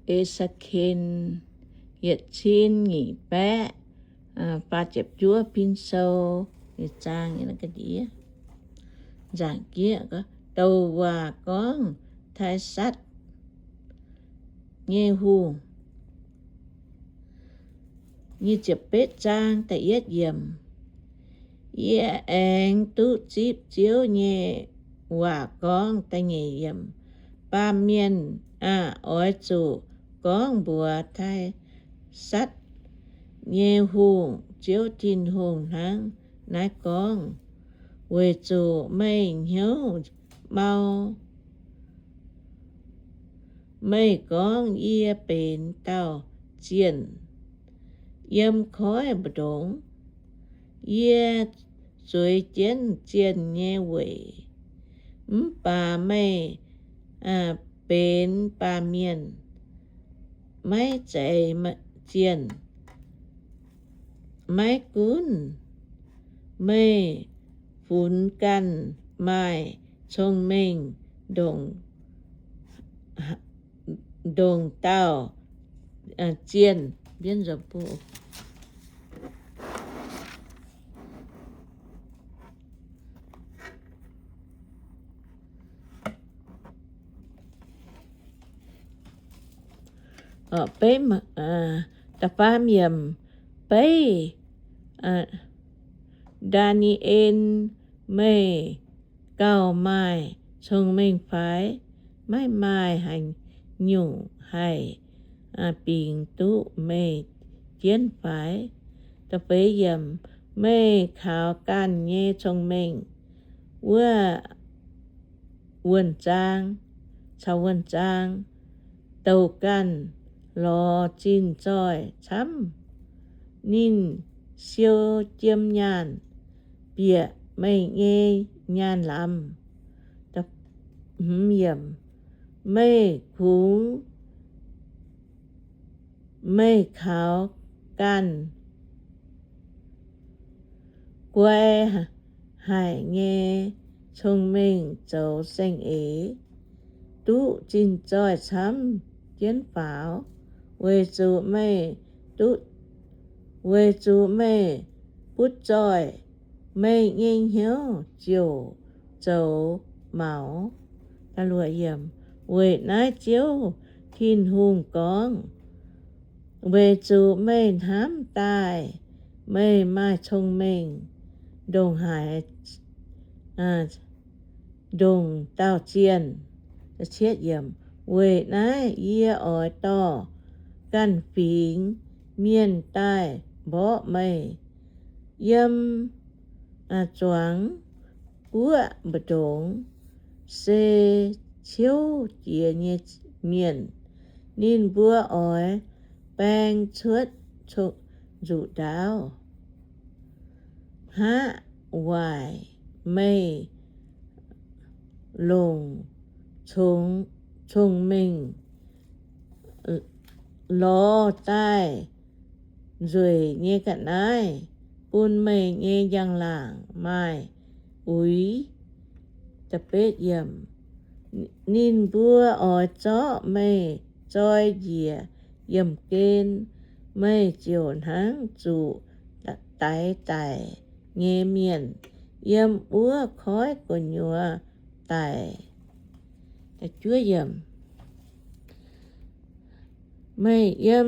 E^se^ken yietc cin nyic baeqv faah ziepc juov pin sou, nzaangc jieqv, douc waac gorngv Taisatv nyei hungh. Nyic ziepc betv zaang da'yietv yiemc. Yie aengx duqv zipv Ziouv nyei waac gorngv, da'nyeic yiemc, Baamh mienh aah! Oix zuqc gorngv mbuox Taisatv nyei hungh, Ziouv Tin-Hungh hnangv naaiv gorngv, weic zuqc meih hnyouv mau. Meih gorngv, Yie benx dauh zienh yiem koiv mbu'ndongx. Yie zueiz jienv zienh nyei weic. Mv baac meih benx baamh mienh, maiv zeiz zienh. Maiv gunv meih funx ganh maaih cong-mengh ndongc ndongc dauh zienh. Beiv, da'faam yiemc, beiv Ndaa^ni^en, meih gauh maaih cong-mengh fai? Maiv maaih haaix nyungc haih bingx duqv meih jienv fai? Da'feix yiemc, meih kaux ganh nyei cong-mengh wuov wuonh zaang, caux wuonh zaang douc ganh lorz zinh zoih camv. Ninh siou jiem nyaanh bieqc meih nyei nyaanh lamz. Meih kungx, meih kaux ganh guai haic nyei cong-mengh zoux seng-eix, duqv zinh zoih camv jienv faaux, weic zuqc meih duqv, weic zuqc meih butv zoih, meih nyei hnyouv ziouc zoux maux. Weic naaiv Ziouv Tin-Hungh gorngv, weic zuqc meih hnamv daaih meih maaih cong-mengh ndongc haaix ndongc dauh zienh. Weic naaiv yie oix dorh ganh fingx mienh daaih mborqv meih. Yiem zuangx guoqv mbu'ndongx se ciouv jiex nyei mienh. Ninh mbuo oix baeng cuotv nzuqc ndaauv, hngaqv waaic meih longc cong-mengh lorz daaih nzueic nyei ga'naaiv, bun meih nyei njang-laangc maaih uix. Ninh mbuo oix zorqv meih zoi njiec yiemh gen, meih ziouc hnangv zuqc daix daic nyei mienh yiem wuov koiv gu'nyuoz daic. Meih yiem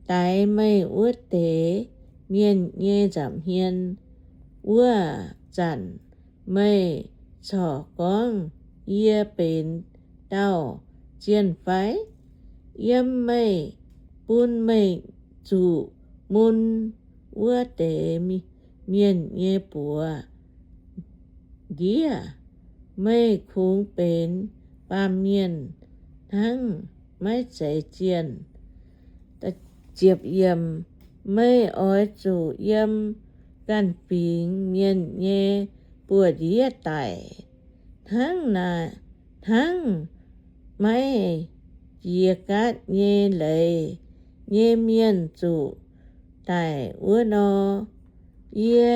daix meih wuov deix mienh nyei nza'hmien wuov zanc, meih corc gorngv, Yie benx dauh zienh fai? Yiem meih, bun meih zuqc mun wuov deix mienh nyei buoz ndiev, meih kungx benx baamh mienh hnangv, maiv zeiz zienh. Meih oix zuqc yiem ganh fingx mienh nyei buoz-ndiev daic, hnangv naaic, hnangv maiv jiex gaatv nyei leiz nyei mienh zuqc daic wuov nor. Yie,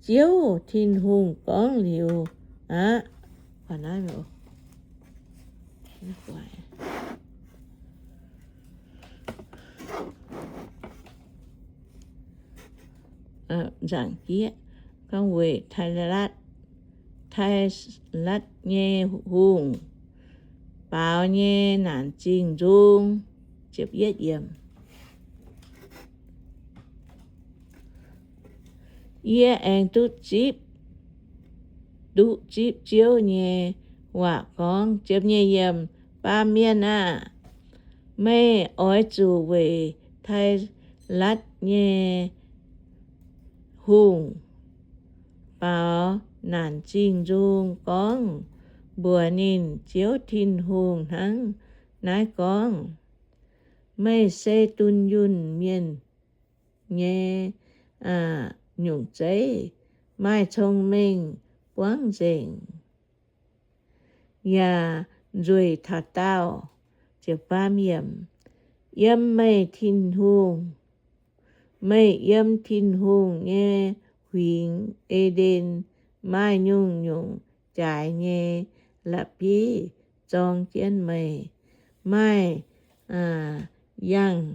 Ziouv Tin-Hungh, gorngv liuz aqv. nzaangc jieqv, gorngv weic Tailatv, Tailatv nyei hungh baaux nyei naanc zingh nzung. Yie aengx duqv zipv, duqv zipv Ziouv nyei waac gorngv, ziepc nyeic yiemc, Baamh mienh aah! Meih oix zuqc weic Tailatv nyei hungh baaux naanc zingh nzung gorngv mbuox ninh, Ziouv Tin-Hungh hnangv naaiv gorngv, Meih se dunh yunh mienh nyei nyungc zeiv, maaih cong-mengh buangv nzengc, yaac nzueic taux daauh. Yiem meih Tin-Hungh, meih yiem Tin-Hungh nyei huingx, E^nden, maaih nyungc-nyungc jaaix nyei la'bieiv zorng jienv meih, maaih yangh,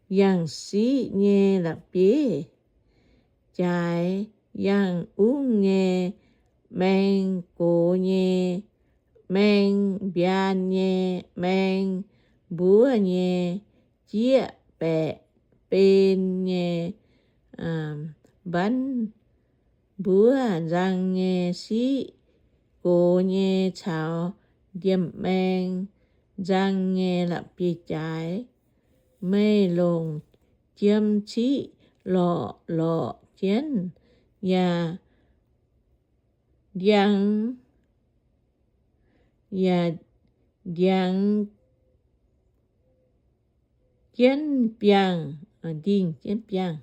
yangh siqv nyei la'bieiv, jaaix yangh ungv nyei maeng, gox nyei maeng, mbiaan nyei maeng, mbuov nyei, jieqv baeqc ben nyei, mbanv mbuov nzang nyei siqv, gox nyei caux ndiem-maeng nzang nyei la'bieiv-jaaix. Meih longc jiem ciqv lorqc lorqc jienv, yaac ndiangx, yaac ndiangx jienv biangh, ndingh jienv biangh.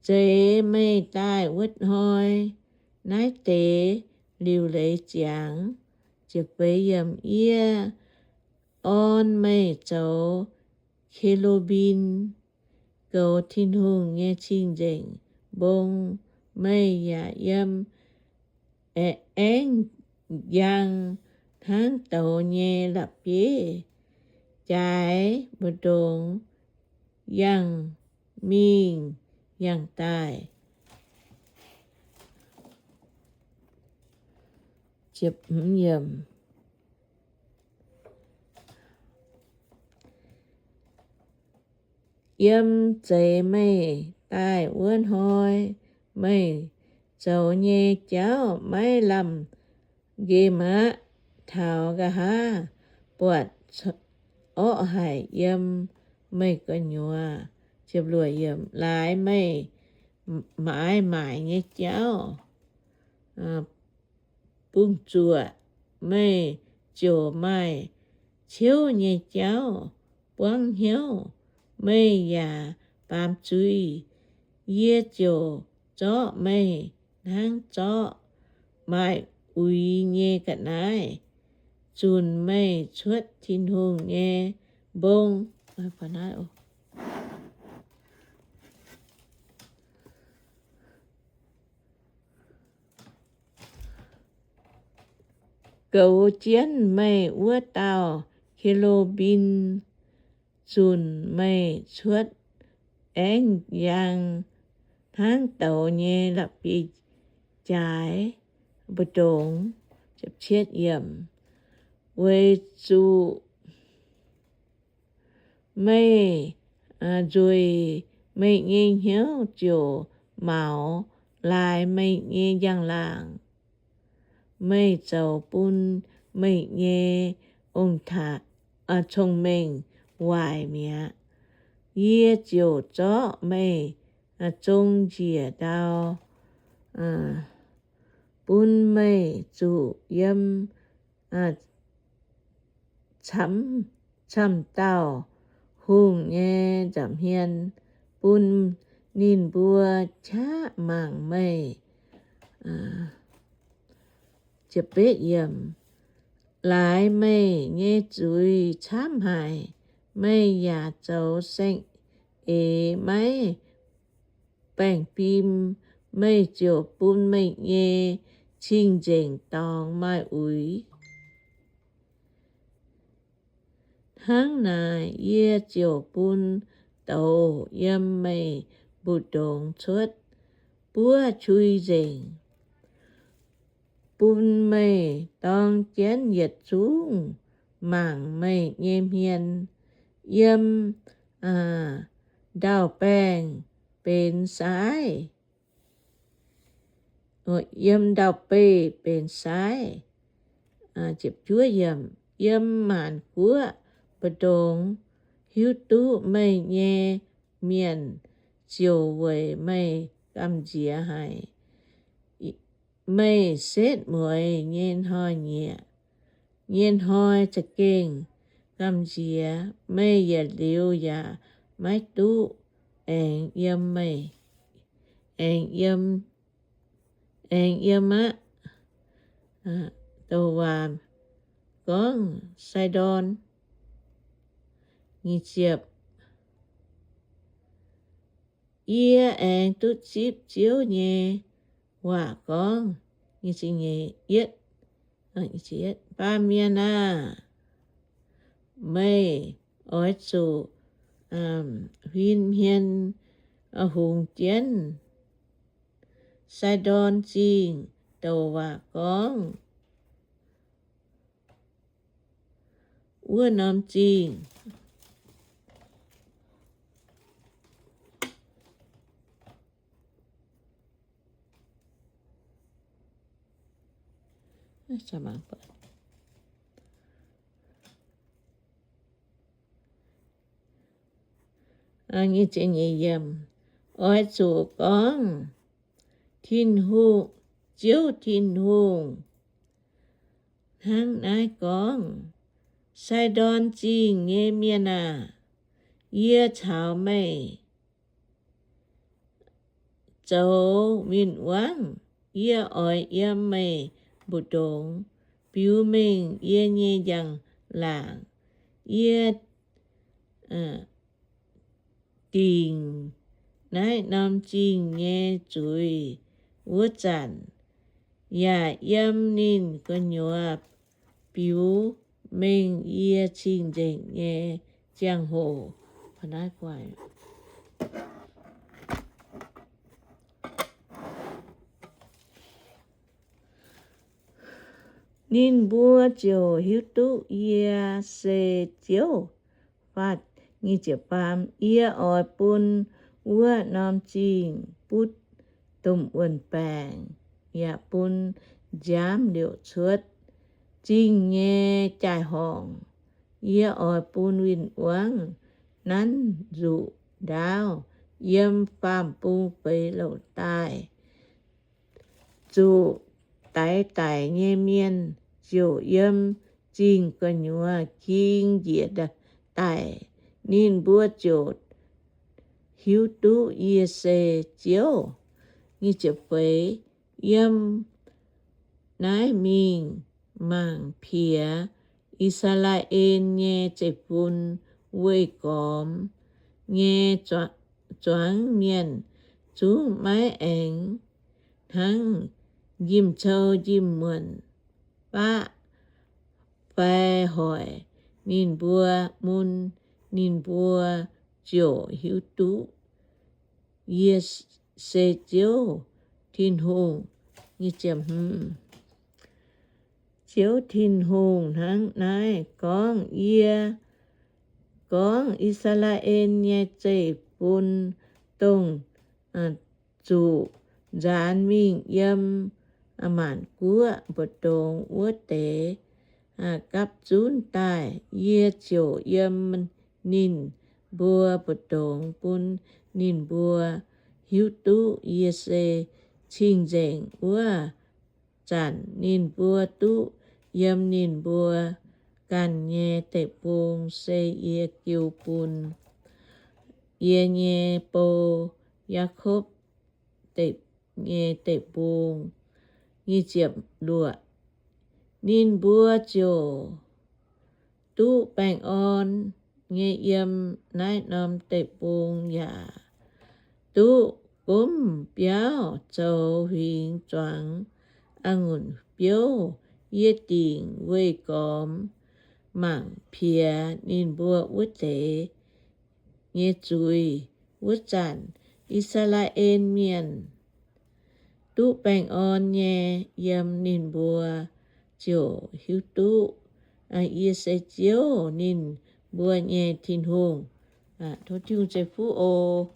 Zeiz meih daaih wuov hnoi, naaiv deix liuc leiz ziangx. Yie orn meih zoux ke^lu^mbim, goux Tin-Hungh nyei cing-nzengc mbong. Meih yaac yiem aengv njang hnangv douz nyei la'bieiv-jaaix mbu'ndongx yangh mingh yangh daaih. Yiem zeiz meih daaih wuov hnoi, meih zoux nyei jauv maiv lamh nqemh aqv. Taux nqa'haav buatc orqv haic yiem meih gu'nyuoz. Laaix meih maaiz maaic nyei jauv bungx zuoqc, meih ziouc maaih ciouv nyei jauv buangv hnyouv, meih yaac baamz zuiz. Yie ziouc zorqv meih hnangv zorqv maaih uix nyei ga'naaiv, zunc meih cuotv Tin-Hungh nyei mbong. Goux jienv meih wuov dauh ke^lu^mbim zunc meih cuotv aengv njang hnangv douz nyei la'bieiv-jaaix mbu'ndongx. Weic zuqc meih nzueic, meih nyei hnyouv ziouc maux laaix meih nyei njang-laangc. Meih zoux bun meih nyei ong-taaix, cong-mengh waaic mi'aqv. Yie ziouc zorqv meih zong njiec ndau, bun meih zuqc yiem camv, camv dauh hungh nyei nza'hmien, bun ninh mbuo qaqv mangc meih. Laaix meih nyei zuiz camv haic, meih yaac zoux saeng-eix maiv baengh fim, meih ziouc bun meih nyei cing-nzengc dorngx maaih uix. Hnangv naaic, yie ziouc bun douz yiem meih mbu'ndongx cuotv, buov qui nzengc, bun meih dorng jienv yietc zungv mangc meih nyei hmien, yiem ndau-baengh benx saaiv, yiem ndau-beih benx saaiv, yiem maanc guoqv mbu'ndongx hiuv duqv meih nyei mienh ziouc weic meih gamh nziex haic. Meih setv mueiz nyei hnoi-nyie, nyei hnoi za'gengh gamh nziex, meih yietc liuz yaac maiv duqv aengx yiem meih, aengx yiem, aengx yiem aqv. Douc waac gorngv Saidon. Yie aengx duqv zipv Ziouv nyei waac gorngv, Baamh mienh aah! Meih oix zuqc huin hmien hungx jienv Saidon Zingh douc waac gorngv wuov norm zingh. Oix zuqc gorngv, Tin-Hungh, Ziouv Tin-Hungh hnangv naaiv gorngv, Saidon Zingh nyei mienh aah! Yie caux meih zoux win-wangv. Yie oix yiem meih mbu'ndongx biux mengh yie nyei njang-laangc. Yie dingc naaiv norm zingh nyei zuiz wuov zanc, yaac yiem ninh gu'nyuoz biux mengh yie cing-nzengc nyei ziangh hoc. Ninh mbuo ziouc hiuv duqv yie se Ziouv. Yie oix bun wuov norm zingh butv domh wuon baengc, yaac bun nziaamv liouc cuotv zingh nyei jaai-horngc. Yie oix bun win-wangv nanv nzuqc ndaauv yiem faam-bung feix louc daaih. Zuqc daix daic nyei mienh ziouc yiem zingh gu'nyuoz king njiec daaih. Ninh mbuo ziouc hiuv duqv yie se Ziouv. Yiem naaiv mingh mangc piex I^saa^laa^en nyei zeiv-fun weih gormx nyei zuangx mienh zungv maiv aengx hnangv njimv-cou njimv-muonc baqv fai hoic ninh mbuo mun. Ninh mbuo ziouc hiuv duqv yie se Ziouv Tin-Hungh. Ziouv Tin-Hungh hnangv naaiv gorngv, Yie gorngv, I^saa^laa^en nyei zeiv-fun, dongh zuqc nzaanx mingh yiem maanc guoqv mbu'ndongx wuov deix, gapv zunv daaih, yie ziouc yiem ninh mbuo mbu'ndongx bun ninh mbuo hiuv duqv yie se cing-nzengc wuov zanc. Ninh mbuo duqv yiem ninh mbuo ganh nyei deic-bung, se yie jiu bun yie nyei bou, Yaakopv, nyei deic-bung. Ninh mbuo ziouc duqv baengh orn nyei yiem naaiv norm deic-bung yaac duqv gomv biauv zoux huingx zuangx a'ngunc biouv. Yie dingc weih gormx mangc piex ninh mbuo wuov deix. nyei zuiz wuov zanc, I^saa^laa^en Mienh duqv baengh orn nyei yiem, ninh mbuo ziouc hiuv duqv yie se Ziouv, ninh mbuo nyei Tin-Hungh. Tov Tin-Hungh ceix fuqv oc.